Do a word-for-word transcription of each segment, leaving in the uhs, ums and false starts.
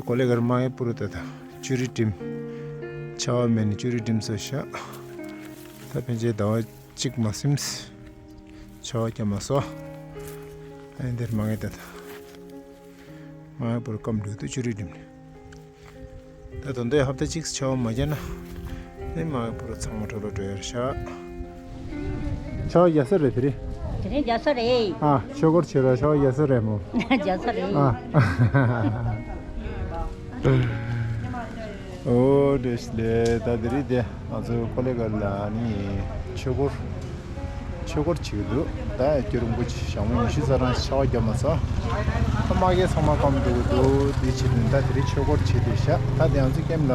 ཀོ་ལེ་གར་མ་ཡེ་པུ་རུ་ད་ད་ཅུ་རི་ཏིམ། ཆར་པ་མེད་ནས་ཅུ་རི་ཏིམ་སོ་ཤ། ད་ཕན་ཆད་ཟླ་བ་གཅིག་མ་ཟིན། ཆར་པ་རྒྱབ་མ་སོ། ཨ་འདིར་མ་ཡེ་ད་ད། མ་ཡེ་པུ་རུ་སྐམ་འགྲོ་དུ་ཅུ་རི་ཏིམ་ནས། ད་དོན་དུ་ཧབ་ཏ་གཅིག་ཆར་པ་མ་རྒྱབ་ན། ནི་མ་ཡེ་པུ་རུ་ཚང་མ་འགྲོ་ལ་འགྲོ་ཡར་ཤག་ཆར་པ་རྒྱབ་ས་རེད་དེ་རེད། དེ་རིང་རྒྱབ་ས་རེད། ཨ། ཆོས་འཁོར་བྱེད་ར་ཆར་པ་རྒྱབ་ས་རེད་མོ། རྒྱབ་ས་རེད། ཨ། ཨོ་བཀྲ་ཤིས་བདེ་ལེགས། ད་དེ་རིང་དེ་ང་ཚོ་ཀོ་ལེ་གར་ལ་ནི་ཆོས་འཁོར། ཆོས་འཁོར་བྱེད་ཀྱི་འདུག་ད་རྒྱུ་རིན་པོ་ཆེ་ཞག་མ་ཉི་ཤུ་རྩ་གྲངས་ཆར་པ་བརྒྱབ་མ་སོང་། ད་མ་གི་ཚང་མ་སྐམ་འགྲོ་གི་འདུག་དེ་བྱེད་དུས་ད་དེ་རིང་ཆོས་འཁོར་བྱེད་དུས་ཤག་ད་དེ་ང་ཚོ་ཀེམ་ལ་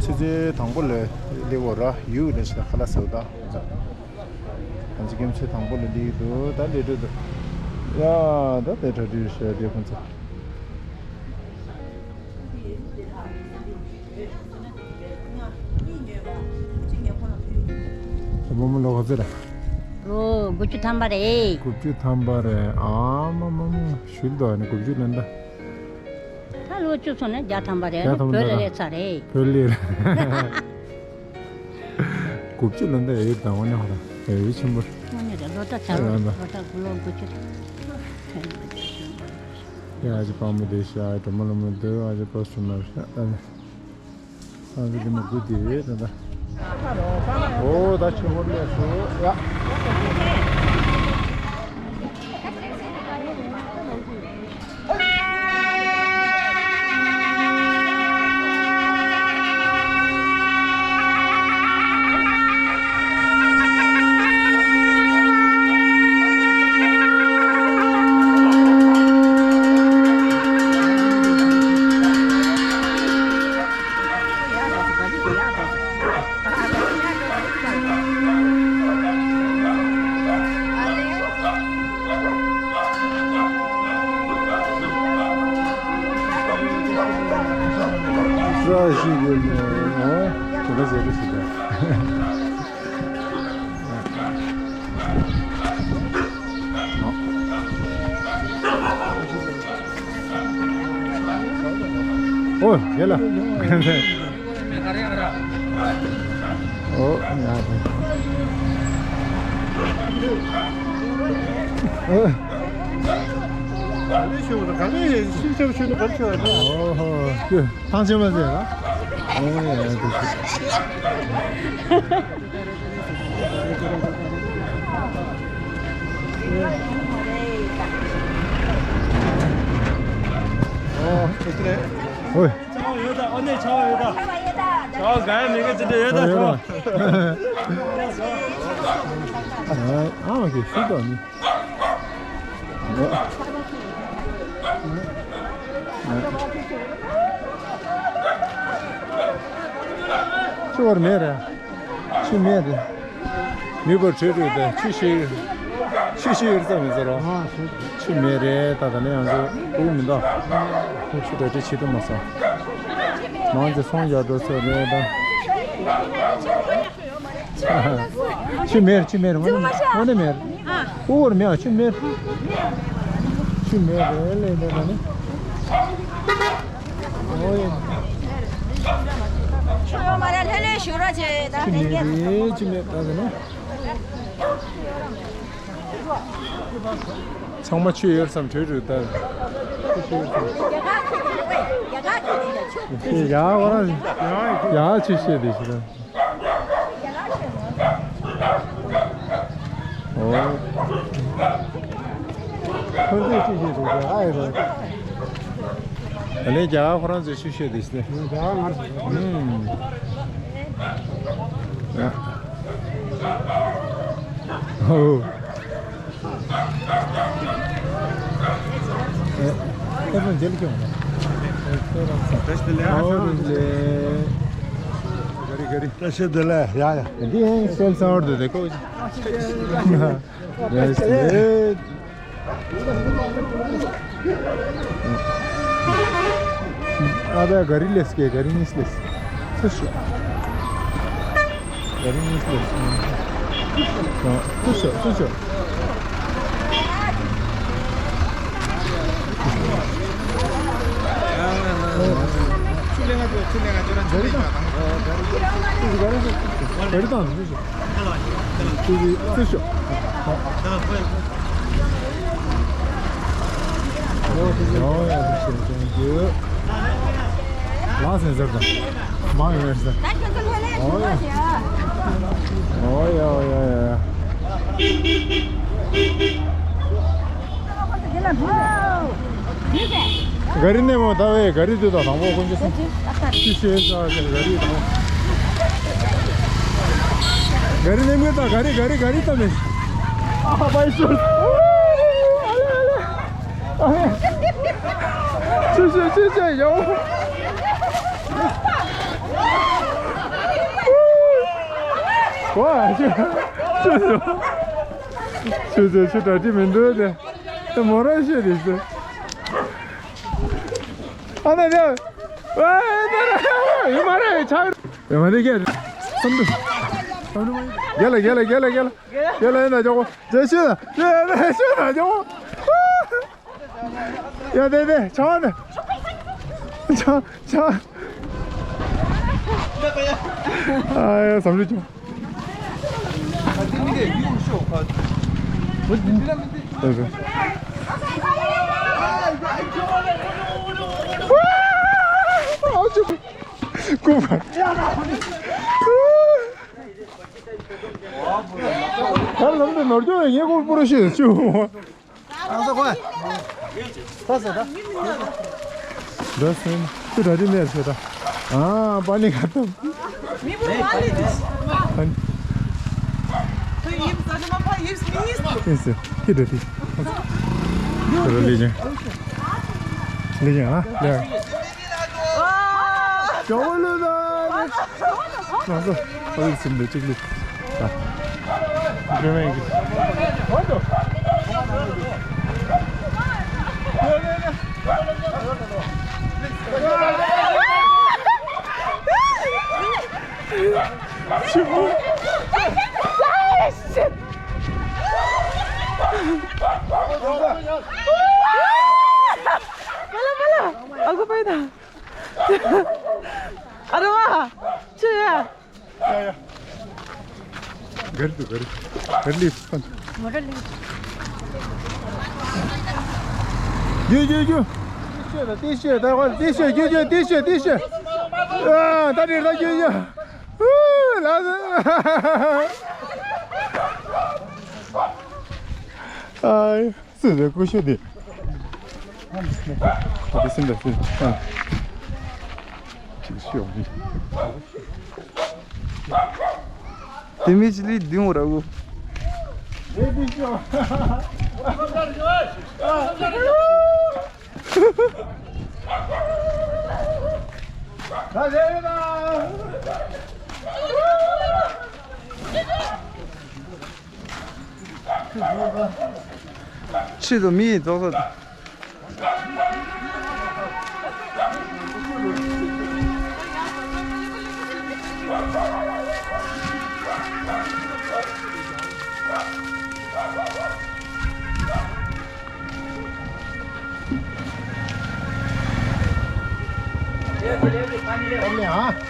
ཆུ་ཚོད་དང་པོ་ལ་སླེབས་འོ་ར་ཡུག་ལ་ཤ་ཁ་ལ་ཟོ་ད། ང་ཚོ་ཀེམ་ཆུ་དང་པོ་ལ་སླེབས་འདུག་ད་ལས་འགྲོ་འདུག་ཡ་ད་དེ་གྲ་སྒྲིག་བྱས་དེ་ཁོང་ཚོ། རྨོ་མོ་ལོ་ག་ཚོད་རེད། ལོ་དགུ་བཅུ་ཐམ་པ་རེད། དགུ་བཅུ་ཐམ་པ་རེད། ཨ་མ་མ་མ་ཞུལ་དོ་ནི་དགུ་བཅུ་ལོན་ད། ད་ལོ་བཅུ་སོང་ནས་བརྒྱ་ཐམ་པ་རེད། བརྒྱ་ཐམ་པ་བོད་ལ་རེད། རེད་ཚ་རེད། བོད་ལ་རེད། དགུ་བཅུ་ལོན་ད་ཡོད་དང་བ་ནི་ཧོ་ར་ཡོད་ཆེན་པོ། དངོས་གནས་རེད། ལོ་ད་ཆ་ལོ་ད་ལོ་ད་དགུ་ལོ་དགུ་བཅུ། ཡ་ཅི་པང་མོ་དེ་ཤ་གྲོ་མོ་ལོ་མོ་དེ་ཨ་ཅི་པོ་སུ་མར་ཤ་ཨ་ནི། ཨ་ཅི་དེ་མོ་དགུ་དེ་ད་ད། ཨོ་ད་ཆུ་ཧོར་ལས་སུ་ཡ། ས་ཞིག་ཡོད་ནས་ཨ་དེ་འདྲ་ཟེར་རེ་ཞིག་དང་། ཨོ་ཡེ་ལ། ཨོ་ཡ། ཨོ། ག་ལེ་ཤོད་ག་ལེ་ཤིག་ཤོད་ཤོད་ག་ལེ་ཤོད། ཨོ་ཧོ། ཐང་ཆེན་མ་ཟེར་ལ། ཨོ་ཡ་ཡ། ཨོ་ཨོ། ཆའོ་ཡོད་ད། ཨོ་ནེ་ཆའོ་ཡོད་ད། ཆའོ་ག་ཡ་མི་ག་ཅི་འདྲ་ཡོད་ད། ཆའོ། ཨ་མ་གི་ཤི་དོ་ནི། ཆུ་བར་མེད་རེད། ཆུ་མེད་རེད། ནུས་པར་བྲོས་བྲོས་ཏེ་ཆུ་ཤེས། ཆུ་ཤེས་ཡོད་ཙམ་མི་ཟེར་རོ། ཨ་ཆུ། ཆུ་མེད་རེད། ད་ད་ནི་ཡང་ཚོ་ཨུ་མི་འདུག་ཆུ་གྲ་སྒྲིག་བྱེད་ཐུབ་མ་སོང་། མང་ཆེ་སོང་རྒྱག་འགྲོ་ཚོད་རེད་ད། ཆུ་མེད་ཆུ་མེད་དངོས་གནས་དངོས་གནས་མེད། ཨུ་བར་མེད་ཆུ་མེད། ཆུ་མེད་རེད་ལས་ད་ད་ནི། ཨོ་ཡ། ཆུ་ཡོད་མ་རེད། ལྷོད་ལྷོད་བཞུགས་རོགས་བྱེད་ད། ཆུ་མེད་རེད། ཆུ་མེད་ད་ད་ནི། ཚང་མ་ཆུ་ཡོད་བསམ་བྲོས་བྲོས་ལྟར། ཆུ་ཡོད་བསམ། ཡ་ཁོ་རང་ཡ་ཆུ་ཤེས་དེ་ཞིག་རེད། ཨོ། ཁོ་ཚོས་ཆུ་ཤེས་དེ་ཞིག་ཨ་ཡོད་རེད། ད་ལན་རྒྱ་གར་ཁོ་རང་ཚོས་ཆུ་ཤེས་དེ་ཞིག་རེད། རྒྱ་གར་ང་ཚོ། ཨུམ། ཡ། ཨོ། ཨེ། ཨེ་ཕོན་ཇེ་ལི་ཁྱོད། ཨོ་རེད་ལེ། ག་རེ་ག་རེ། བཀྲ་ཤིས་བདེ་ལེགས། ཡ་ཡ། འདི་ཧེང་སེལ་སའོར་དུ་དེ་ཀོ། བཀྲ་ཤིས་བདེ་ལེགས། ཨ་ད་ག་རི་ལེས་ཀེ་ག་རི་ནིས་ལེས། སུ་ཤོ། ག་རི་ནིས་ལེས། སུ་ཤོ་སུ་ཤོ། ག་རེ་དང་། ག་རེ་དང་། ཅི་ཞིག་ཅི་ཞིག་ཡོ་ཡ་ཟེར་ཟེར་གྱི། ལགས་སེ་ཟེར་དང་། མང་ཡོད་ཟེར། ཨོ་ཡ། ཨོ་ཡ་ཨོ་ཡ་ཡ་ཡ། ག་རི་ནས་མོ་ད་བས་ག་རི་དུ་དང་དང་པོ་ཀུན་གྱི་སོང་། ཅི་ཤེས་ས་ག་རི་དང་། ག་རི་ནས་མོ་ད་ག་རི་ག་རི་ག་རི་ད་མེད། ཨ་པའི་སུ། ཅི་ཤེས་ཅི་ཤེས་ཡོ། ཀོ་ཅི་ཤེས། ཆུ་ཚོད་ཆུ་གྲ་སྒྲིག་མི་འདུག་དེ། དེ་མོ་རང་ཤེས་རེད་ཟེར། ཨ་ན་ནི། ཨ་ན་ར་ཡོད་མ་རེད་ཆག་ཡོད་མ་རེད་ཀྱི། བསམ་འདུག་བསམ་འདུག་མ་ཡིན། རྒྱལ་ལ་རྒྱལ་ལ་རྒྱལ་ལ་རྒྱལ་ལ་རྒྱལ་ལ་ཡིན་ན་ཇོ་གོ་ཇེ་ཤུ་ལ་ཇེ་ལ་ཤུ་ལ་ཇོ་གོ། ཡ་དེ་དེ་ཆང་ནི་ཆང་ཆང་། ཨ་ཡ་བསམ་འགྲུབ་ཆུང་། ཁ་ལམ་དུ་ནོར་སྐྱོ་བའི་ངེས་སྐོར་པོ་ར་ཤེས་ཆུ། ཨང་ས་ཁོ། ད་ཟེར་ད། འདི་སེམས་ཁྱི་འདྲ་དེ་མེད་ཟེར་ད། ཨ་པ་ནི་ག་ཏམ། མི་བུ་མ་ལི་དུ། ཨ་ནི། ཁྱི་ཡིབ་ཟ་ནི་མ་པ་ཡིབ་མི་ཉིས་ཏུ། ཨིན་སེ་ཁྱི་འདྲ་དེ། ཁྱི་འདྲ་ལི་ཅན། ལི་ཅན་ཨ་ལི། ཇོ་བོ་ལུ་ད། ང་ཚོ་ཨ་ལུག་ཟིན་པའི་གཅིག་ལུག་ད། སྒྲོལ་མའི་གི། ཆི་མོ། ཨ་ཁུ་པའི་ད། ཨ་རོ་ཨ། ཆུ་ཡ། ཡ་ཡ། གར་དུ་གར། གར་ལི་ཕན། མོ་ཊ་ལི། རྒྱུ་རྒྱུ་རྒྱུ། ཏི་ཤོད་ད་ཏི་ཤོད་ད་ཝ་ཏི་ཤོད་རྒྱུ་རྒྱུ་ཏི་ཤོད་ཏི་ཤོད། ཨ་ད་རི་ད་རྒྱུ་རྒྱུ། ཨུ་ལ་ཟེ། ཨའི། སུ་རེད་ཀུ་ཤུ་དེ། ཨ་དེ་སེམས་དང་སེམས། ཨ། ཅིག་ཤོག་མི། དེ་མི་ཅི་ལི་དུང་ར་གུ། ཆེད་དུ་མི་ཡི་རྫོགས་སོ།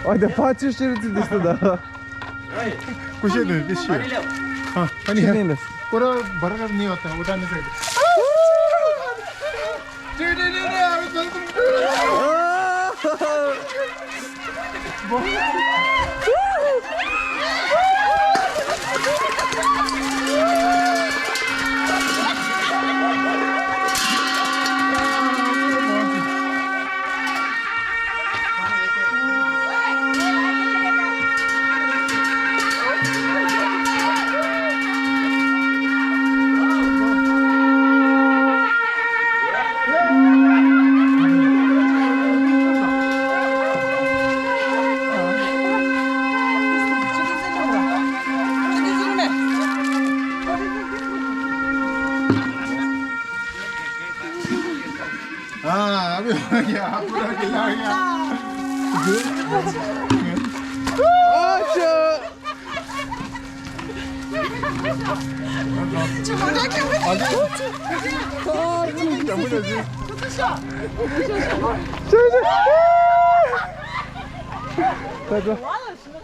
ཨ་དེ་ཕ་ཆུ་ཤེར་ཙི་དིས་ད། कुछ नहीं दिस। हाँ पानी है। पूरा बर्गर नहीं होता है, उठा नहीं सकते। हाँ, अभी हो गया, पूरा खिला गया। अच्छा। ད་ད་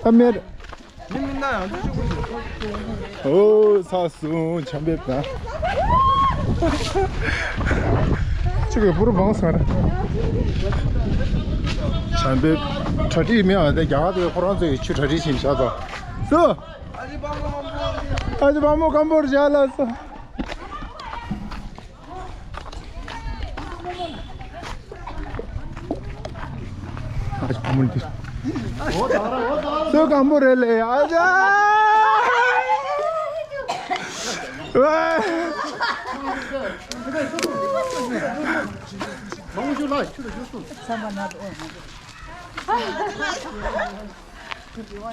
ད་མེད། མི་མི་ན་ཡང་ཅི་ཅི་ཀུ་ཅི། ཨོ་ཚ་སུ་ཆམ་པེབ་ད། ཅི་གི་པུར་བང་སང་ར། ཆམ་པེབ་གྲ་སྒྲིག་མེད་པ་དེ་རྒྱ་གར་དེ་ཁོ་རང་ཚོ་ཡི་ཆུ་གྲ་སྒྲིག་བྱེད་བཞག་ཚོ། སུ། ཨ་ཅི་བ་མོ་སྐམ་པོར་བཞག་ལ་སོ། ཨ་ཅི་བ་མོ་འདི། སུ་སྐམ་པོ་རེད་ལེ་ཨ་ཅག། ཝེ།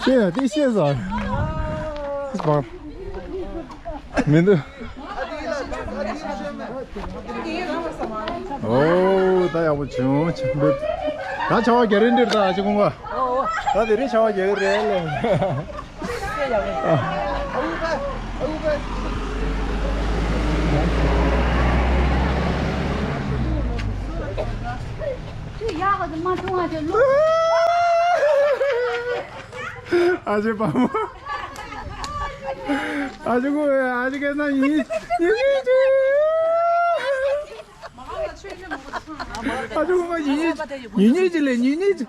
ཤེས་ཡ་དེ་ཤེས་ཟ། མི་འདུག་ཨོ་ད་ཡག་པོ་བྱུང་བྱུང་འདུག་ད་ཆ་བ་རྒྱ་རི་འདིར་ད་ཨ་ཅེ་ཀུན་པ། ད་དེ་རིང་ཆ་བ་རྒྱ་རི་རེད་ལེ། ཨ་ཅེ་བ་མོ། ཨ་ཅེ་ཀུན་ཨ་ཅེ་སྐད་ན་ཡིན་ཡིན་ཡིན་ཅི། ཨ་ཅེ་ཀུན་ཡིན་ཡིན་ཡིན་ཅི་ལེ་ཡིན་ཡིན་ཅི།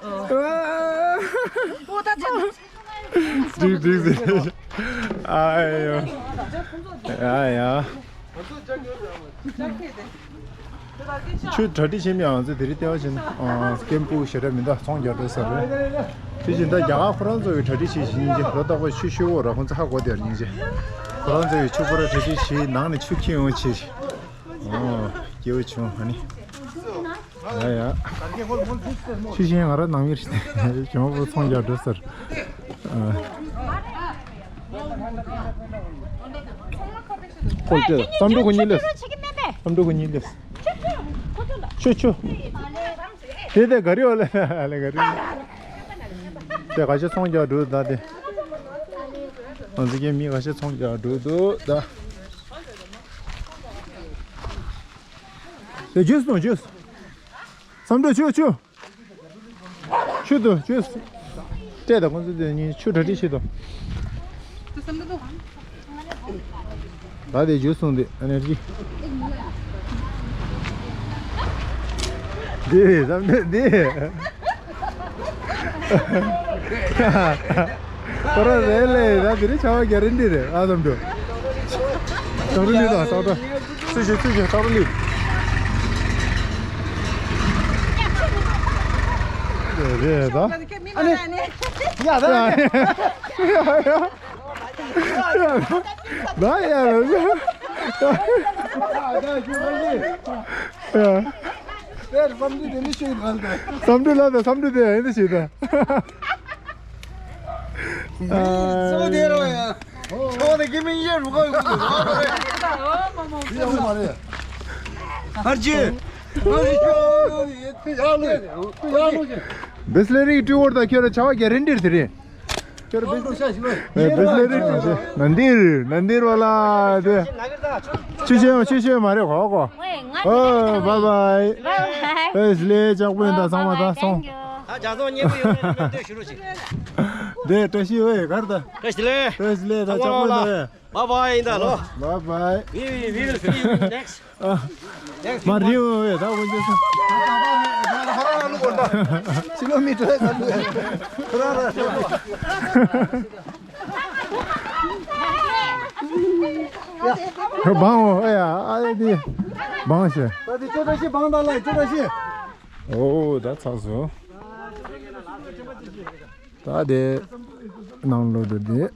འགྲིག་འགྲིག་ཟེར། ཨ་ཡོ། ཨ་ཡ། ཆུ་གྲ་སྒྲིག་བྱེད་མི་ང་ཚོ་དེ་རིང་ལྟེ་བ་ཕྱིན་ན་སྐེམ་པུ་ཞེ་དྲག་མི་འདུག་ཚོང་རྒྱག་འགྲོ་ས་རེད། དེ་བཞིན་ད་རྒྱ་གར་ཁོ་རང་ཚོ་གི་གྲ་སྒྲིག་བྱེད་བཞིན་ཡིན་གྱི་ལོ་ཏོག་པ་ཆུ་ཤོད་འོ་ར་ཁོང་ཚོ་ཧ་གོ་དེར་ཡིན་གྱི། ཁོ་རང་ཚོ་གི་ཆུ་པུ་ར་གྲ་སྒྲིག་བྱེད་ནང་ནས་ཆུ་འཁྱེར་ཡོང་བྱེད། ཨོ། སྐྱེ་བོ་བྱུང་ཨ་ནི། ཡ་ཡ། ཆུ་ཤེལ་ང་ར་ནང་མི་རེད། ཇོ་མོ་པོ་ཚོང་རྒྱག་འགྲོ་ཟེར། ཨ། ཁོ་ལྟ་བསམ་འགྲུབ་ཁོ་གཉིས་སླེབས། བསམ་འགྲུབ་ཁོ་གཉིས་སླེབས། ཆུ་ཆུ། དེ་དེ་ག་རེ་ཡོད་ལེ་ལེ་ག་རེ། དེ་ག་ཤེད་ཚོང་རྒྱག་འགྲོ་ད་དེ། ང་ཚོ་གི་མི་ག་ཤེད་ཚོང་རྒྱག་འགྲོ་འདུག་ད། དེ་ཇུས་ནོ་ཇུས། བསམ་འགྲུབ་ཆུ་ཆུ། ཆུ་དུ་ཆུ། སྤྲད་དང་ཁོང་ཚོ་དེ་གཉིས་ཆུ་གྲ་སྒྲིག་བྱེད་དོ། ད་དེ་ཇུས་སོང་དེ་ཨ་ནེ་ཅི། དེ་བསམ་འགྲུབ་དེ། ཁོ་རང་རེད་ལེ་ད་དེ་རིང་ཆ་བ་རྒྱ་རི་འདི་རེད་ཨ་བསམ་འགྲུབ། ཏོག་རི་ལི་དང་ཏོག་ཏོག་སུ་ཞིག་སུ་ཞིག་ཏོག་རི་ལི། རེད་རེད་ད། ཨ་ནི། ཡ་ད། ད་ཡ་ལ། ཡ། དེར་བསམ་འགྲུབ་དེ་ནི་ཤེས་ཡོད་ད། བསམ་འགྲུབ་ལ་ད་བསམ་འགྲུབ་དེ་ཡིན་ད་ཤེས་ད། ཨ། སོ་དེ་རོ་ཡ། ཁོ་ནི་ཀི་མིན་ཡེ་རུ་ཁ་ཡོང་གི་རེད། ཡོང་མ་རེད། ཧར་ཅི། ཧར་ཅི་ཡོང་ཡོང་ཡེ་ཡ་ལུ་ཡ་ལུ་ཅི། བེས་ལེ་རིག་ཀྲི་ཝར་ད་ཁྱོད་ར་ཆ་བ་རྒྱ་རི་འདིར་དེ་རེད། ཁྱོད་ར་བེས་ལེ་རིག་ཀྲི་ཝར་ད་ནན་དིར་ནན་དིར་བ་ལ་དེ། ཆུ་ཤེས་ཆུ་ཤེས་མ་རེད་གོ་གོ། ཨོ་བའི་བའི། བེས་ལེ་ལྕགས་པོ་ཡིན་ད་ཚང་མ་ད་སོང་། ཨ་ཇ་སོང་ཉེ་པོ་ཡོད་རེད་ལོ་འདོད་ཞུ་རོགས་ཞིག་དེ་བཀྲ་ཤིས་ཝེ་གར་ད། བཀྲ་ཤིས་བདེ་ལེགས། བཀྲ་ཤིས་བདེ་ལེགས་ད་ལྕགས་པོ་ཡིན་ད་ཝེ། Bye bye ཡིན་ད་ལོ། Bye bye. We, we will see you next. ཨ། མ་རིང་བས་ད་འོན་ཏེ་སོང་། ཕྱི་ལོ་མི་དྲོད་ད་ལུས། ཁོ་རང་ར་ཤོག་བང་འོ་ཨེ་ཡ་ཨ་ཡ་དེ་བང་ཞེ། ད་དེ་ཅོ་ད་ཤི་བང་ད་ལ་ཅོ་ད་ཤི། ཨོ་ད་ཚ་སོ། ད་དེ་ནང་ལོ་དུ་དེ།